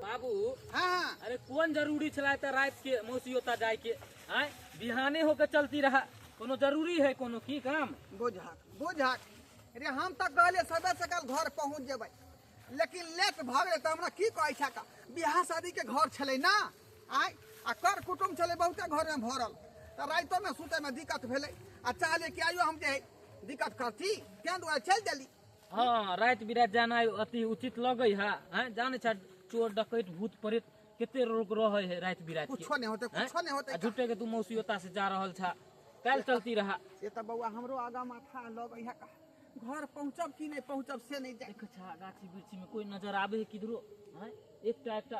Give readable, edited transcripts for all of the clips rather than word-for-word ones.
बाबू। हाँ। अरे कोन जरूरी छला त रात के मौसी ओता जाय के? आय बिहाने होके चलती रहा, कोनो जरूरी है कोनो की काम? बुझाक बुझाक रे, हम तऽ कहलियै सबे सकाल घर पहुँच जेबै, लेकिन लेट भऽ गेलै। तऽ हमरा की कहै छै का, बियाह शादी के घर छलै ना आय, आ कर कुटुम छलै बहुते घरमे भरल, तऽ रातिोमे सुतैमे दिक्कत भेलै। आ चाहलियै कि आइयो हम जे है दिक्कत करती, तें दुआरे चलि देली। हाँ, राति बिराति जाना अति उचित लगै है? हैं, जाने छ चोर डकैत भूत प्रेत कते लोग रहै है राति बिराति के। कुछो नहि होतै, कुछो नहि होतै। आ झूठे के तू मौसी ओता से जा रहल छा, काल्हि चलती रहा। से तऽ बौआ हमरो आगा माथा लगै है का, घर पहुँचब कि नहि पहुँचब से नहि जानि। देख छा गाछी वृक्षी में कोई नजर आबे है किधरो? हैं, एकटा एकटा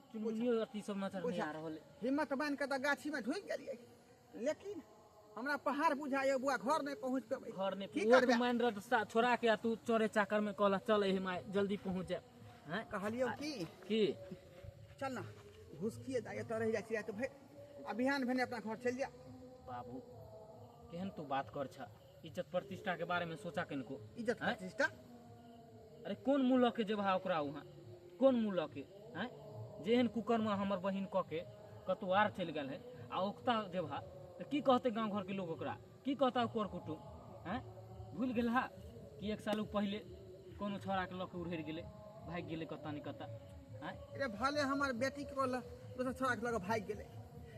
चुनमुनियो अथी सब नजर नहीं आ रहल है। हिम्मत बान्हि कऽ तऽ गाछीमे ढुकि गेलियै, लेकिन हमरा पहाड़ बुझाइए बुआ, घर नहि पहुँच पेबै। घर नहीं की वो करबै? तू मान रास्ता छोड़ा के आ तू चोरे चाकर में कहला चल हे my जल्दी पहुंच जा। हैं, कहलियौ की की चल ना घुसकिए जाइए तऽ रहि जाइ छी राति भरि, आ बिहान भेने अपना घर चलि जा। बाबू केहन तू बात कर छा, इज्जत प्रतिष्ठा के बारे में सोचा कनिको। इज्जत हैं? प्रतिष्ठा? अरे कोन मुँह लऽ के जेबहा ओकरा वहाँ, कोन मुँह लऽ के? हैं, जेहन कुकर्म हमर बहिन कऽ के कतौ आर चलि गेल है, आ ओकता जेबहा तऽ की कहतै गाँव घरके लोग ओकरा, की कहता कर कुटुम? हैं, भूलि गेल हा कि एक साल पहिले कोनो छौड़ाके लऽ के उड़हरि गेलै, भागि गेलै कतऽ ने कतऽ? हैं। रे भले हमर बेटी के दोसर छोड़ा के लऽ भागि गेलै,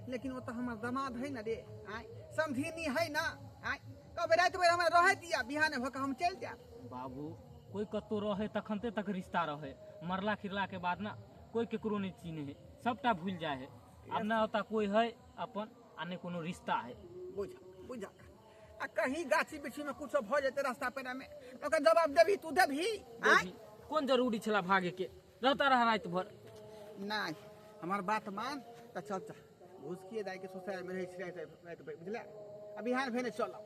लेकिन ओ तऽ हमर दमाद है ना रे, आँय समधिनी है ना, आँय कहबै राति भरि हमरा रहै दिया, बिहाने भऽ कऽ हम चलि जायब। बाबू कोई कतौ रहे तखनते तक रिश्ता रहे, मरला खिरला के बाद ना कोई केकरो नहीं चिन्हे है, सबटा भूल जाए है। अब ना होता कोई है अपन आ नहीं कोनो रिश्ता है। बुझ बुझ, आ कहीं गाछी बिछी में कुछो भऽ जेतै रास्ता पेरा में, ओकर जवाब देबही तू? देबही? आँय? देबही। कोन जरूरी छला भागे के, रहता रहा राति भर। नहीं हमर बात मान तऽ चल चल घुसकिए दाइ के ससुराल में रहै छी राति राति भरि, बुझले? आ बिहान भेने चलब।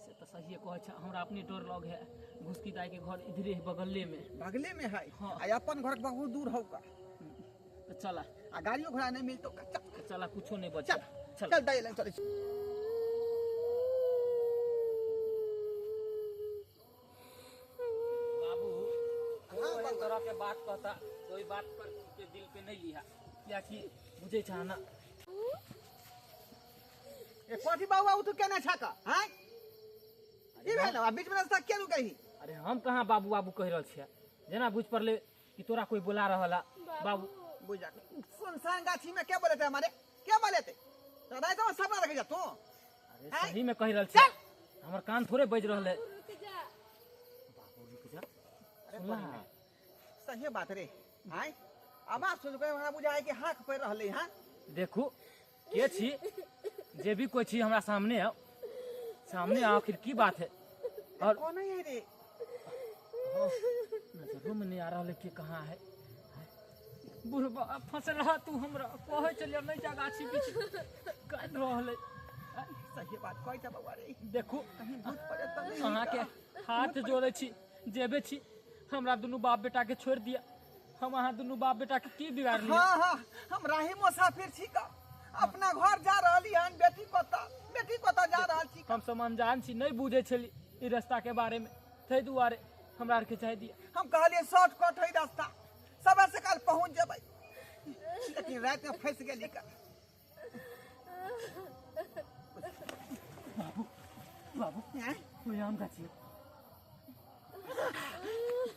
से तऽ सहिए कहै छै, हमरा अपने डर लग है। घुसकी दाई के घर इधरे है बगले में। बगले में है? हाँ। आ अपन घर बहुत दूर हौ का। तऽ चला। आ गाड़ियो घोड़ा नहीं मिलतो का, चल। तऽ चला, कुछो नहीं बचा। चल। चल। चल दाइ लग चलै छी। बाबू हाँ, कोई बाबू। तरह के बात कहता कोई बात पर के दिल पे नहीं लिहा, कियाकि बुझे छा ना। ए कथी बाबू, तू केना छा का? हैं, की भेल? आ बीच में रास्ता के रुकही? अरे हम कहाँ बाबू बाबू कहि रहल छियै, जेना बुझ पड़ले कि तोरा कोई बोला रहल है बाबू। बुझ जा, सुनसान गाछी में के बोलेते हमारे, के बोलेते? तो रात में सपना देखे जा तू। अरे हैं? सही में कहि रहल छियै, हमर कान थोड़े बजि रहल है। रुक जा। बाबू रुक जा। अरे सुनला? बहिन, सही बात रे। आय आवाज सुन के हमरा बुझाय कि हाक पड़ रहले। हां। देखू के छी, जे भी कोई छी हमरा सामने आओ, सामने आओ, आखिर की बात है? और कौन है रे? नजरों में नहीं आ रहा है कि कहाँ है। बुढ़बा फंसल रहा तू, हमरा कहै चलिए नहीं जा गाछी पीछे कान रहल है। सही बात कहै छ बौआ रे। देखू कहीं भूत पड़े त नहीं। अहाँके हाथ जोड़े छी, जेबे छी, हमरा दुनू बाप बेटा के छोड़ दिया। हम अहाँ दुनू बाप बेटा के की बिगाड़ली? हाँ हाँ, हम राही मुसाफिर छी का, अपना घर जा रहली हन, बेटी कतऽ, बेटी कतऽ जा रहल छी। हम सब अनजान छी, नहीं बुझे छली ई रास्ता के बारे में, ताहि दुआरे हमरा आरके चाहे दिया। हम कहलिए शॉर्टकट है रास्ता, सबे से काल पहुंच जेबै, लेकिन रात में फंस गेली का। बाबू बाबू। हैं? कोई आम गाछी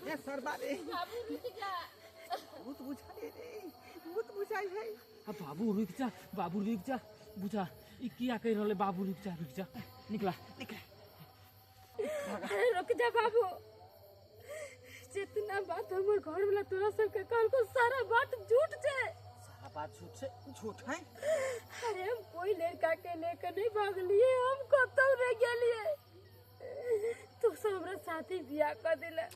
ए सरबा रे। बाबू रुक जा। भूत बुझाई रे, भूत बुझाई है। आ बाबू रुक जा, बाबू रुक जा, बुझा ई किया कहि रहल है, बाबू रुक जा, रुक जा, निकला। निकल। अरे रुक जा बाबू, जितना बात हमर घर वाला तोरा सबके कहलको सारा बात झूठ छै। सारा बात झूठ छै? झूठ है। अरे हम कोई लड़का के लेकर नहीं भागलिए, हम कतौ रह गेलिए। तू सब हमरा साथी बियाह कर दिला,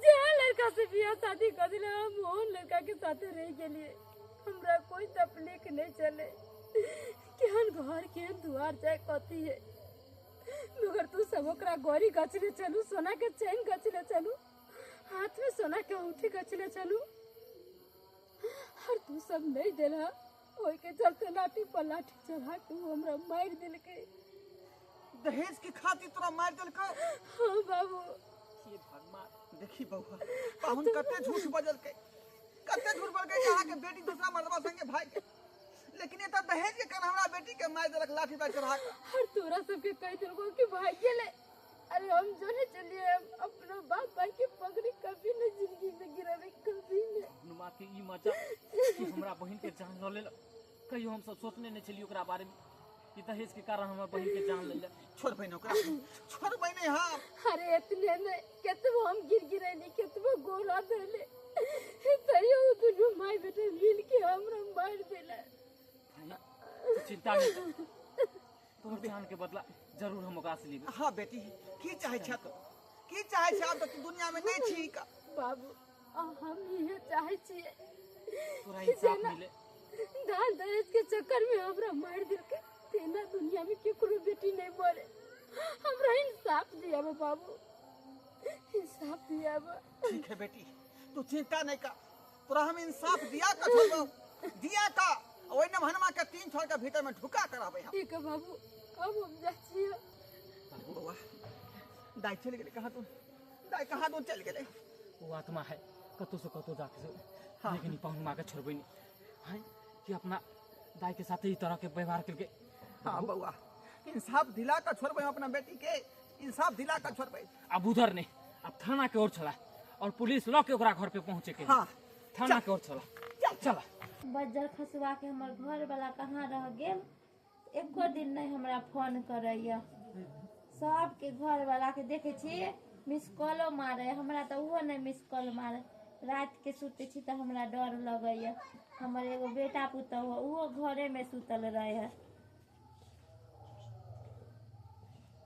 जे लड़का से बियाह शादी कर दिला हम वो लड़का के साथे रह गेलिए। हमरा कोई तकलीफ नहीं चले, केहन घर केहन दुआर जाए कथी है, मगर तू सब ओकरा गौरी गछले चलू, सोना के चैन गछले चलू, हाथ में सोना के अंगूठी गछले चलू, और तू सब नहीं देला, ओहि के चलते लाठी पर लाठी चढ़ा के उ हमरा मारि देलकै। दहेज के खातिर तोरा मारि देलकौ? हाँ बाबू। हे भगवान। देखी बौआ, पाहुन कते झूठ बजलकै। कते झूठ बोलके जे अहाँके बेटी दूसरा मर्दबा संगे भागि गेल, लेकिन एतऽ दहेज के कारण हमरा बेटी के मारि देलक लाठी पर चढ़ा कऽ। और तोरा सबके कह देलको कि भाग गेलै। अरे हम जोने चलिए, हम अपनो बाप भाई के पगड़ी कभी नहीं जिंदगी में गिरावे, कभी नहीं। हनुमा के ई मजा कि हमरा बहिन के जान लऽ लेल। कहियो हम सब सोचने नहीं छलियै ओकरा बारे में कि दहेज के कारण हमर बहिन के जान ले। छोड़बै ने ओकरा, छोड़बै नहि हम। अरे इतने नहीं केतबो हम गिर गिरैली, केतबो गोरा धैले, तैयो उ दुनू माय बेटा मिल के हमरा मार देला। भाई तू चिंता नहीं कर, तोहर जान के बदला जरूर हम ओकरा से लेबै। हाँ बेटी, की चाहे छ तू, की चाहे छ? आब तऽ तू दुनिया में नहीं छी का। बाबू हम इहे चाहे छियै तोरा इंसाफ मिले। दान दहेज के चक्कर में हमरा मार देलकै, तेना दुनिया में केकरो बेटी नहीं मरे। हमरा इंसाफ दियाबो बाबू, इंसाफ दियाबो। ठीक है बेटी, तू चिंता नहीं कर, तोरा हम इंसाफ दिया का छोड़बो, दिया का। ओहि नमहनमा के 3 छोड़ के भीतर में ढुका कर रहबै हम। ठीक है बाबू, अब हम जाइ छियै। बौआ दाइ चलि गेलै कहाँ तू, दाइ कहाँ तू चलि गेलै? ओ आत्मा है कतौ से कतौ जाके से, हाँ। लेकिन ई पाहुन माँ के छोड़बै नहीं है कि अपना दाई के साथे ई तरह के व्यवहार करके। हाँ बौआ, इंसाफ दिला का छोड़बै हम अपना बेटी के, इंसाफ दिला का छोड़बै। अब उधर नहीं, अब थाना के ओर चला और पुलिस लऽ के ओकरा घर पे पहुंचे के। हाँ। थाना के ओर चला, चल चला। बज्जर खसुआ के हमर घर वाला कहाँ रह गेल, एको दिन नहीं हमरा फोन करैया। सबके घर वाला के देखे छी मिस कॉलो मारे, हमरा तऽ ओहो नहीं मिस कॉल मारे। रात के सुते छी तऽ हमरा डर लगैया। हमर एगो बेटा पुतहु ओहो घरे में सुतल रहे है।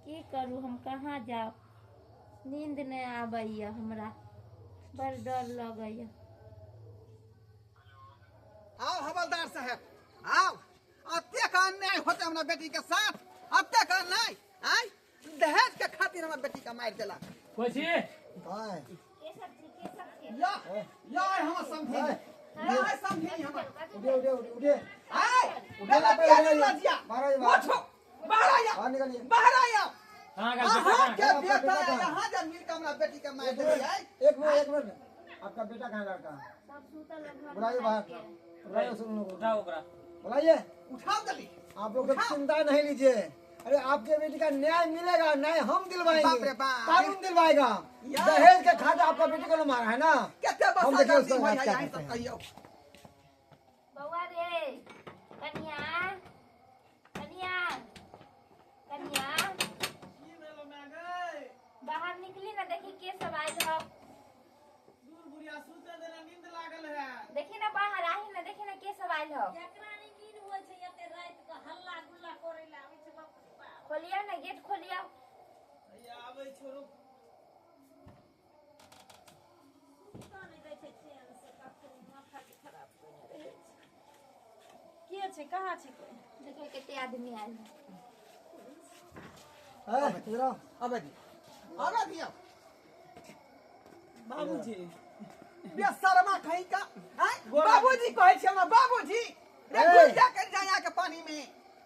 की करू हम, कहाँ जाउ, नींद नहीं आबैया हमरा, बड़ डर लगैया। आओ हवलदार साहब आओ, अतेक अन्याय होते हमरा बेटी के साथ, अतेक अन्याय। आय दहेज के खातिर हमरा बेटी के मारि देलक। कोई छी? भाई। के सब छी, के सब छी? या या हमर समझी, या है समझी हमर। उठे उठे उठे उठे। आय उठे ना, बेटा पहले लजिया। बाहर आइए, बाहर। उठो, बाहर आइए। बाहर निकलिए। बाहर आइए। कहाँ गेल बेटा, अहाँ कहाँ के गेल? बेटा बेटा कहाँ? यहाँ जब मिल के हमरा बेटी के मारि एक देलियै। मिनट, एक मिनट, एक मिनट। आपका बेटा कहाँ लड़का? सब सुतल है घर बुलाइए में बाहर, के। बुलाइए सुन लोगों को। उठाओ ओकरा। बुलाइए। उठाओ जल्दी। आप लोग चिंता नहीं लीजिए, अरे आपके बेटी का न्याय मिलेगा, न्याय हम दिलवाएंगे, बाप रे बाप। कानून दिलवाएगा। यार। दहेज के खाते आपका बेटी को ना मारा है ना। कते हम बसा देखिए गलती उसका होय बात है, क्या यहीं करते सब हैं। कहियो। बौआ रे, कनिया, कनिया, कनिया। बाहर निकली ना, देखी के सब आयल हो। देखी ना बाहर आही ना, देखी ना के सब आयल हो। खोलिया ना गेट, खोलिया। के छै, कहाँ छै कोई? देखो कते आदमी आयल है। ए, इधर आओ। अबे दी, अबे दियो। बाबूजी। बेशर्मा कहीं का, आय? बाबूजी कहै छै हमरा, बाबूजी। रे ए। डूब जा कर जा यहाँ के पानी में।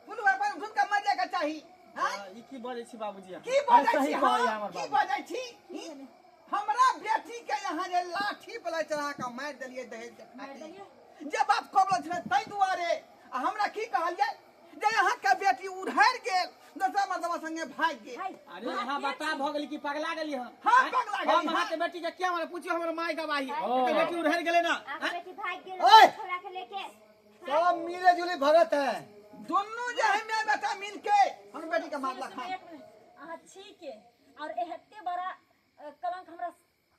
फुलवा पानी डूब के मर जाके चाही। आय? ई की बजै छी बाबूजी? की बजै सही छी कहै हम? हमर की बाबू। बजै छी? ई? हमरा बेटी के यहाँ जे लाठी पर चढ़ा के मारि देलियै दहेज के खातिर। जे बात कबल छलै ताहि दुआरे, आ हमरा की कहलियै जे यहाँ के बेटी उधरि गेल, दोसरा मर्दबा संगे भागि गेल। अरे यहाँ बता भऽ गेली कि पगला गेली हम? हाँ, पगला गेली, हम हाँ। अहाँ के बेटी के क्या मारे? पूछियो हमर माय गवाही। ओ। एकर बेटी उधरि गेलै ना। आब बेटी भागि गेल ओए। छोड़ा के लेके। सब मिले जुले भगत है दोनों जे है माय बेटा मिल के हमर बेटी के मारलक। सुनू, हन। एक मिनट, अहाँ छी के और एते बड़ा कलंक हमरा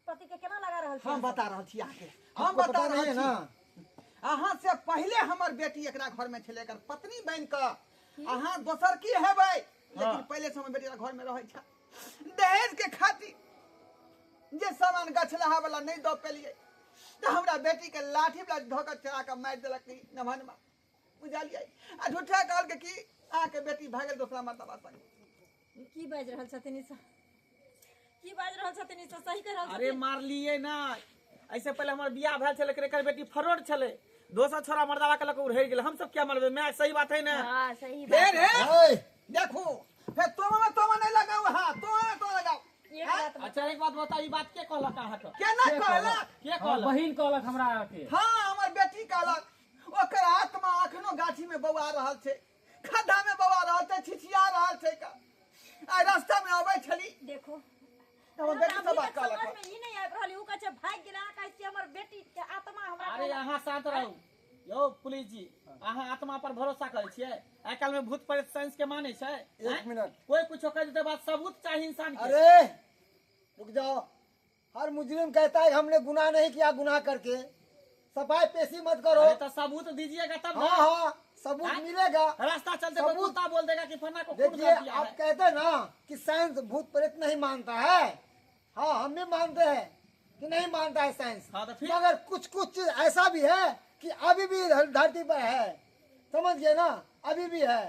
पति के केना लगा रहल छी? हम बता रहल छी अहाँके, हम आपको बता पता रहल नहीं है छी ना। अहाँ से पहले हमर बेटी एकरा घर में छलै, एकर पत्नी बनि कऽ। अहाँ दोसर की हेबै, लेकिन पहले से हमर बेटी एकरा घर में रहै छै। दहेज के खातिर जे सामान गछलहा वाला नहीं दऽ पेलियै तऽ हमरा बेटी के लाठी वाला धऽ कऽ चढ़ा कऽ मारि देलक ई नमहनमा, बुझलियै? आ झूठा कहलकै कि अहाँके बेटी भागल दोसरा मर्दबा संगे। की बाजि रहल छथिन ई सब? की बाजि रहल छथिन ई सब? सही कहि रहल अरे छथिन? मारलियै ना, ऐसे पहले हमर बियाह भेल छलै, एकर बेटी फरोड़ छलै, दोसर छोरा मर्दावा के लऽ कऽ उड़ै गेल। हम सब क्या मारबै? माय सही बात है ना? हाँ सही फेर बात। हे ए, देखू, फेर तोमा में तोमा नहीं लगाओ, हाँ तोमा में तोमा लगाओ। एक बात अच्छा एक बात बता, ई बात के कहलक अहाँ के? केना कहलक? के हमर कहलक? बहिन कहलक हमरा के। हाँ, हमर बेटी कहलक। ओकर आत्मा अखनो गाछी में बौआ रहल छै, खड्डा में बौआ रहल छै, छिछिया रहल छै। का आइ रास्ता में अबै छली। देखो, तऽ हमर बेटी सब बात कहलक। समझ में ई नहीं आबि रहल, उ कहै छै भागि गेल, अहाँ कहै छियै हमर बेटी के आत्मा हमरा अरे अहाँ शांत रहू यौ पुलिस जी, अहाँ आत्मा पर भरोसा करै छियै? आइ काल्हि में भूत प्रेत साइंस के मानै छै? एक मिनट, कोई कुछो कह देते बात सबूत चाहिए इंसान के। अरे रुक जाओ, हर मुजरिम कहता है हमने गुनाह नहीं किया, गुनाह करके सफाई पेशी मत करो। अरे तो सबूत दीजिएगा तब ना। हाँ हाँ, सबूत मिलेगा। रास्ता चलते कोई सबूत- कुत्ता बोल देगा कि फन्ना को खून देखिए कर दिया आप है। कहते ना कि साइंस भूत प्रेत नहीं मानता है, हाँ हम भी मानते हैं कि नहीं मानता है साइंस। हाँ, तो फिर? मगर कुछ कुछ चीज ऐसा भी है कि अभी भी धरती पर है, समझ गए ना, अभी भी है।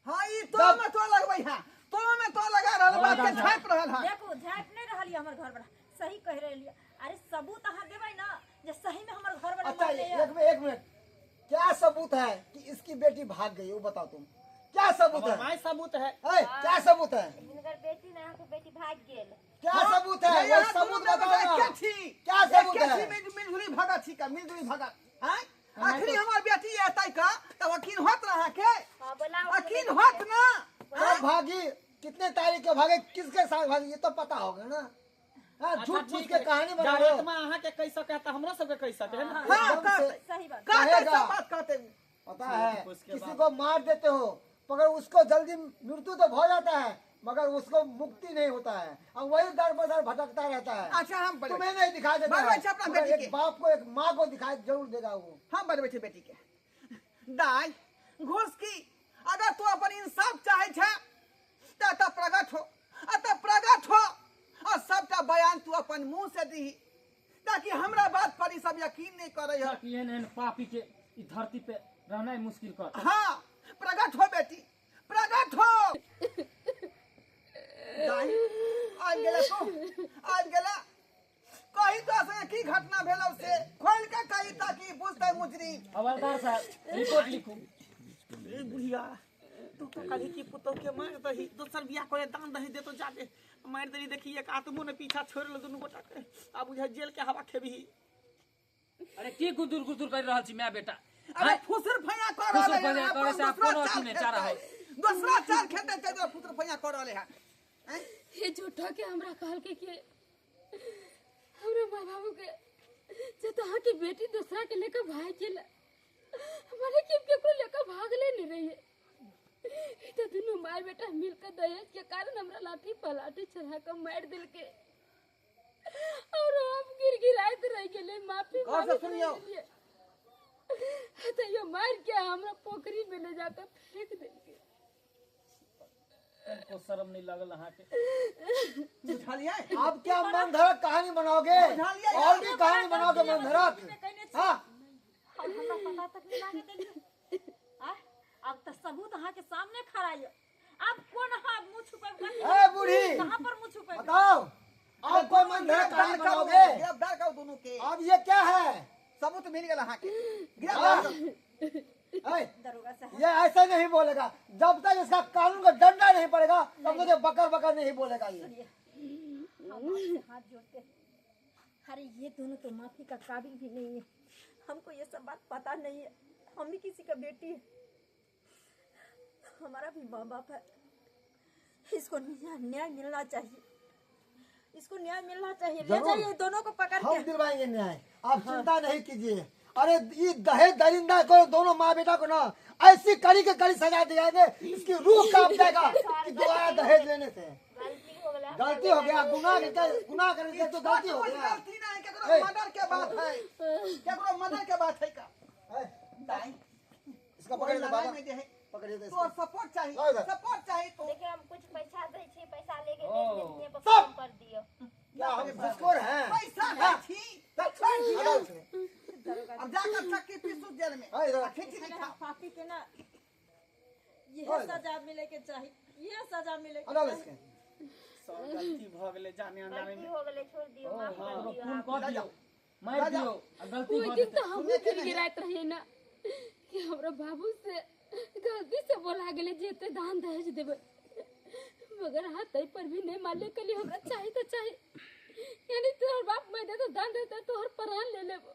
हाँ, ई तो में तो लगबै है, तो में तो लगा रहल बात के झाँपि रहल है। देखो, झाँपि नहीं रहल हमर घर वाला, सही कह रहल। अरे सबूत अहाँ देबै ना जे सही में हमर घर वाला अच्छा मरले है। एक मिनट, क्या सबूत है कि इसकी बेटी भाग गई, वो बताओ तुम, क्या सबूत है? माय सबूत है। ए, क्या सबूत है? हिनकर बेटी ने अहाँके बेटी भाग गेल। क्या सबूत है? नहीं, वो यहाँ सबूत दुनू बताओ बेटा ना। एके छी। क्या सबूत एके है? छी, मिलजुली भगत छी का, मिलजुली भगत। आँय? आखिरी हमर बेटी एतै का तब अखिन होत रहा के? हाँ, बोलाओ। अखिन होत ना? कब भागी, कितने तारीख के भागे, किसके साथ भागी, ये तो पता होगा ना। हाँ, अच्छा, झूठ ठीक फूस के है। कहानी बना जब रहे हो। आत्मा अहाँ के कह सके तो हमरो सबके कह सके है ना। हाँ, एकदम से कहते। सही बात। कहते, कहेगा। सब बात कहते। पता है उसके किसी बाद। को मार देते हो मगर उसको जल्दी मृत्यु तो हो जाता है मगर उसको मुक्ति नहीं होता है और वही दर बदर भटकता रहता है। अच्छा, हम बड़े- तुम्हें नहीं दिखाई देता बड़े है, बच्चा अपना मगर बेटी एक के। बाप को एक माँ को दिखाई जरूर देगा वो। हम बड़े छै बेटी के दाय घूस की, अगर तू अपन इंसाफ चाहे छे त प्रगट हो, आ त प्रगट हो आ सबटा बयान तू अपन मुंह से दीही, ताकि हमरा बात पर ई सब यकीन नहीं करे है। ताकि एहन एहन पापी के ई धरती पे रहना मुश्किल कर। हाँ, प्रगट हो बेटी, प्रगट हो। दाई आबि गेला तू, आबि गेला। कही तो संगे की घटना भेलौ से खोल के कही ताकि बुझतै मुजरिम। हवलदार साहब रिपोर्ट लिखू। ए बुढ़िया, तू तो कहली कि पुतोह के मार दही, दोसर बियाह करे दान दही देतो जाके मार दही, देखी एक आत्मो ने पीछा छोड़ ले दुनू गोटा के, आब बुझा जेल के हवा खेबही। अरे की गुदुर गुदुर कर रहल छी my बेटा? अरे फुसुर फैया कर रहल फुसुर है, फैया करे से अपन आप कोनो दोसरा अथी चाल नहीं चारा खेलतै। दोसरा चाल खेलतै तै दुआरे फुसुर फैया कर रहल है। हे झूठा के हमरा कहल के कि हमरा माँ बाबू के जे तहाँ की बेटी दूसरा के लेकर भाग गेल, हमारे के केकरो लेकर भागले नहीं रही है। तो दोनों मार बेटा मिलकर दहेज के कारण हमरा लाठी पर लाठी चढ़ा कर मार दिल के और हम गिर गिराइत रह गेले, माफी गौर से मांगैत सुनियौ। रह गेलियै। तो ये मार के हमरा पोखरी में ले जाकर फेंक देलके। को शर्म नहीं लगल अहाँ के? बुझलियै? आप क्या मनधरक कहानी बनाओगे? बुझलियै? और भी कहानी बनाओगे मनधरक? हाँ, अब हमरा पता तक नहीं लागे देलियै। आह, अब तो सबूत अहाँ के सामने खड़ा है, अब कोन अहाँ मुंह छुपेब? ए बूढ़ी, कहाँ पर मुंह छुपेब? बताओ आप कोई मनधरक कहानी बनाओगे? गिरफ्तार करू दोनों के। अब ये क्या है? सबूत मिल गेल अहाँ के, गिरफ्तार करू। ए, दरोगा साहब ये ऐसा नहीं बोलेगा जब तक इसका कानून का डंडा नहीं पड़ेगा तब तक ये बकर बकर नहीं बोलेगा ये। सुनिए, हम आपसे हाथ जोड़ते हैं। अरे ये दोनों तो माफी का काबिल भी नहीं है, हमको ये सब बात पता नहीं है, हम भी किसी का बेटी है, हमारा भी माँ बाप है, इसको न्याय मिलना चाहिए, इसको न्याय मिलना चाहिए। ले जरूर। जाइए दोनों को पकड़ हम के। दिलवाएंगे न्याय, आप चिंता नहीं कीजिए। अरे ये दहेज दरिंदा को दोनों माँ बेटा को ना ऐसी कड़ी के कड़ी सजा दिलाएंगे, इसकी रूह कांप जाएगा कि दोबारा दहेज लेने से। गलती हो गया, गलती हो गया, गुनाह करके, गुनाह करके तो गलती हो कुछ गया। गलती नहीं, केकरो मर्डर के बात है, केकरो मर्डर के बात है का। ए, दाई इसका पकड़िए तो लड़ाई बाबा, में जे है पकड़िए तो तो इसको। सपोर्ट चाहिए, लाओ इधर। सपोर्ट चाहिए तो। देखिए हम कुछ पैसा दै छी, पैसा लेके ओ। देख देतियै पर सब। फोन कर दियौ। क्या हम घुसखोर हैं? पैसा है छी तो छोड़ दियो। हटाओ इसमें। अब जाकर चक्की पीसू जेल में। हाँ, इधर। खिचड़ी खा। पापी के ना यह ओए। सजा मिले के चाहिए, यह सजा मिले के हटाओ चाहिए। इसके। सब गलती भ गेलै जाने अनजाने गलती में। हो गेलै, छोड़ दियौ, माफ कर ओकरो दियौ। खून आब। कऽ दियौ, मारि दियौ आ गलती ओहि भऽ दिन जेतै। तो हमहूँ गिर गिराइत रहियै ना कि हमरा बाबू से गलती से बोला गेलै जे एते दान दहेज देबै, मगर अहाँ ताहि पर भी नहीं मानलियै, कहलियै हमरा चाही तऽ चाही, यानी तोहर बाप माय देतो दान देतो तोहर प्राण ले लेबो।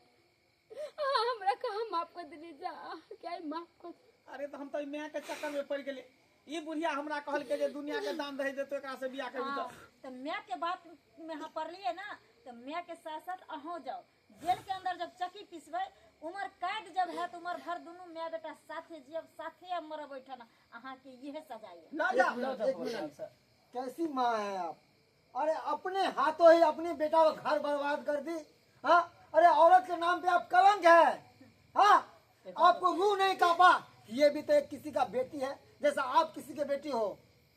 अहाँ हमरा कहाँ माफ कर देलियै, जा अहाँके आइ माफ कर। अरे तऽ हम तऽ माय के चक्कर में पड़ि गेलियै। ई बुढ़िया हमरा कहलकै जे दुनिया के दान दहेज देतो एकरा से बियाह करबी। तऽ तऽ माय के बात में अहाँ पड़लियै ना, तऽ माय के साथ साथ अहूँ जाओ जेल के अंदर। जब चक्की पिसबै, उमर कैद जब है, तो उमर भर दुनू माय बेटा साथे जियब, साथे हम मरब। ओहिठाम अहाँके इहे सजा ये। लऽ जा। एक मिनट, एक मिनट, कैसी माँ है आप? अरे अपने हाथों ही अपने बेटा को घर बर्बाद कर दी। हाँ, अरे औरत के नाम पे आप कलंक है। हाँ, आपको रूह नहीं कापा? ये भी तो एक किसी का बेटी है, जैसा आप किसी के बेटी हो।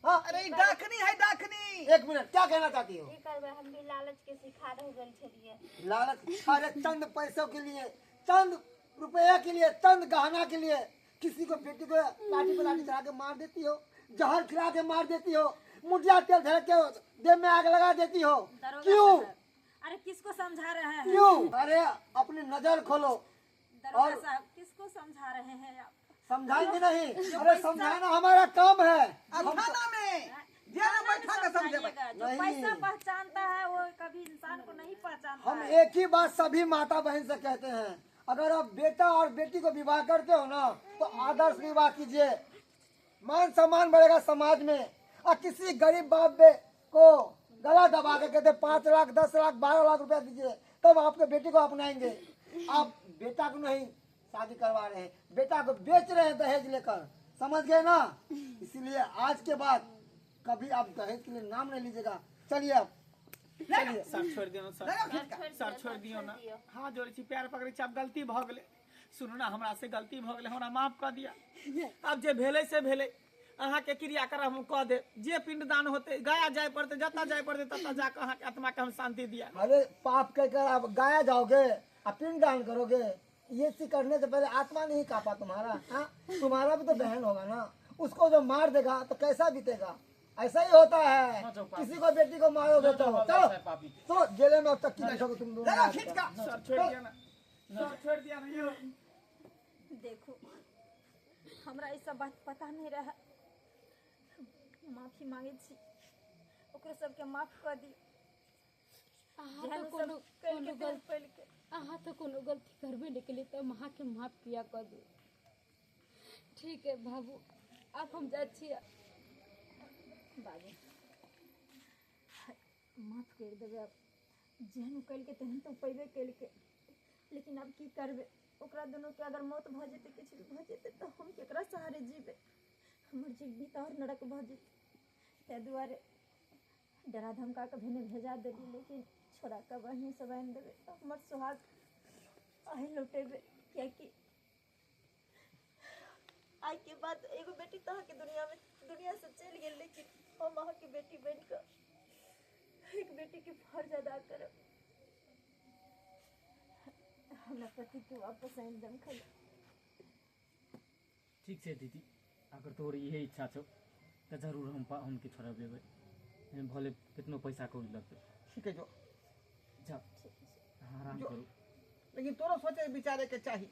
हाँ। अरे ई डाकनी है, डाकनी। एक मिनट, क्या कहना चाहती हो? की करबै, हम भी लालच के शिकार हो गेल छलियै। लालच? अरे चंद पैसों के लिए, चंद रुपया के लिए, चंद गहना के लिए किसी को बेटी को लाठी पर लाठी चढ़ा के मार देती हो, जहर खिला के मार देती हो, मुटिया तेल धर के देह में आग लगा देती हो। दरोगा क्यों? साहब, अरे किसको समझा रहे हैं? क्यों? अरे अपनी नजर खोलो। दरोगा और- साहब, किसको समझा रहे हैं आप? समझाएंगे नहीं? अरे समझाना हमारा काम है। अब थाना में जेल में बैठा के समझेबै। समझाइएगा। जो नहीं। पैसा पहचानता है वो कभी इंसान को नहीं पहचानता हम है। एक ही बात सभी माता बहन से कहते हैं, अगर आप बेटा और बेटी को विवाह करते हो ना, तो आदर्श विवाह कीजिए, मान सम्मान बढ़ेगा समाज में। और किसी गरीब बाप बे को गला दबा के कहते 5 लाख, 10 लाख, 12 लाख रुपया दीजिए, तब आपके बेटी को अपनाएंगे। आप बेटा को नहीं शादी करवा रहे हैं, बेटा को बेच रहे हैं दहेज लेकर। समझ गए ना? इसीलिए आज के बाद कभी आप दहेज के लिए नाम नहीं लीजिएगा। चलिए आप, चलिए। सर, छोड़ि दियौ सर। लगा खींच के। सर, छोड़ि दियौ ने, हाथ जोड़ै छी, पैर पकड़ै छी। आब गलती भऽ गेलै, सुनू ने, हमरा से गलती भऽ गेलै, हमरा माफ कऽ दिअ। आब जे भेलै से भेलै। अहाँके क्रियाक्रम हम कऽ देब, जे पिंडदान होतै, गया जाय पड़तै, जतऽ जाय पड़तै ततऽ जाकऽ अहाँके आत्माके हम शांति दिया। अरे पाप कहकर आप गया जाओगे, आप पिंडदान करोगे? ये चीज करने से पहले आत्मा नहीं कापा तुम्हारा? हाँ, तुम्हारा भी तो बहन होगा ना, उसको जो मार देगा तो कैसा बीतेगा? ऐसा ही होता है, किसी को बेटी को मारोगे तो। चलो चलो, जेल में अब तक की बैठोगे तुम दोनों। लगा खींच का। सर, छोड़ि दिअ ने सर, छोड़ि दिअ ने यौ। देखू, हमरा ई सब बात पता नहीं रहे। माफी मांगे छी, ओकरो सबके माफ कऽ दियौ। अहाँ जेहन तऽ ओ सब कोनो कयलकै कोनो तेहन गलती कयलकै। अहाँ तऽ कोनो गलती करबे नहि केलियै, तऽ हम अहाँके माफ किया कऽ दू? ठीक है बाबू, आब हम जाइ छियै। बाबू, माफ करि देबै। आब जेहन ओ कयलकै तेहन तऽ ओ पैबे कयलकै, लेकिन आब की करबै? ओकरा दुनूके अगर मौत भऽ जेतै, किछु भी भऽ जेतै, तऽ हम केकरा सहारे जीबै? हमर जिंदगी तऽ आओर नरक भऽ जेतै। ताहि दुआरे डरा धमका कऽ भेने भेजा देली, लेकिन छोड़ा कऽ बढ़िआँसँ बान्हि देबै, हमर सुहाग अहीं लौटेबै, कियाकि आइके बाद एगो बेटी तऽ अहाँके दुनियामे दुनिया से चलि गेल, लेकिन हम अहाँके बेटी बनि कऽ एक बेटीके फर्ज अदा करब। हमरा पतिके वापस आनि देम खाली। ठीक छै दीदी, अगर तोहर इहे इच्छा छौ तऽ जरूर हम हमके छोड़बेबै, भले कितनो पैसा कौड़ी लगतै। ठीक है, जो। जा, आराम करू। लेकिन तोरो सोचे विचारे के चाही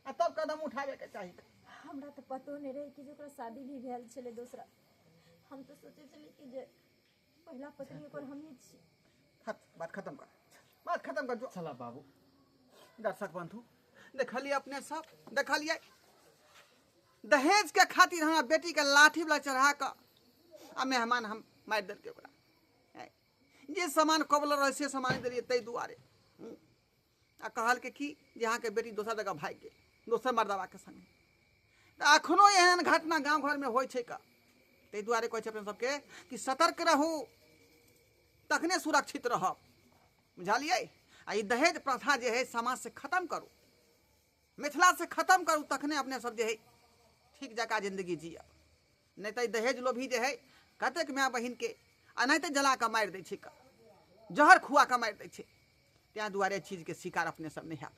आ तब कदम उठावे के चाही। हमरा तऽ पतो नहि रहै कि जे ओकरा शादी भी भेल छलै दोसरा। हम तऽ सोचै छलियै कि जे पहिला पत्नी ओकर हमही छी। बात खत्म कर, बात खत्म कर, जो। चला बाबू। दर्शक बंधु, देखलिए अपने सब, देखलिए दहेज के खातिर हमरा बेटी के लाठी वाला चढ़ा कऽ आ मेहमान हम मारि देलकै ओकरा। जे सामान कबल रहे से सामान देलियै ताहि दुआरे। आ कहलकै कि जे अहाँके बेटी दोसर जगह भागि गेल दोसर मर्दबाके संगे। तऽ एखनो एहन घटना गाँव घरमे होइ छै का, ताहि दुआरे कहै छै अपने सबके कि सतर्क रहू, तखने सुरक्षित रहब। बुझलियै? आ ई दहेज प्रथा जे है समाजसँ खत्म करू, मिथिलासँ खत्म करू, तखने अपने सब जे है ठीक जकाँ जिंदगी जियब। नहि तऽ ई दहेज लोभी जे है कतेक माय बहिनके एनाहिते जला कऽ मारि दै छै, जहर खुआ कऽ मारि दै छै। ताहि दुआरे चीजके शिकार अपने सब नहि हैब।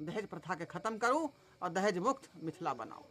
दहेज प्रथाके खत्म करू आओर दहेज मुक्त मिथिला बनाउ।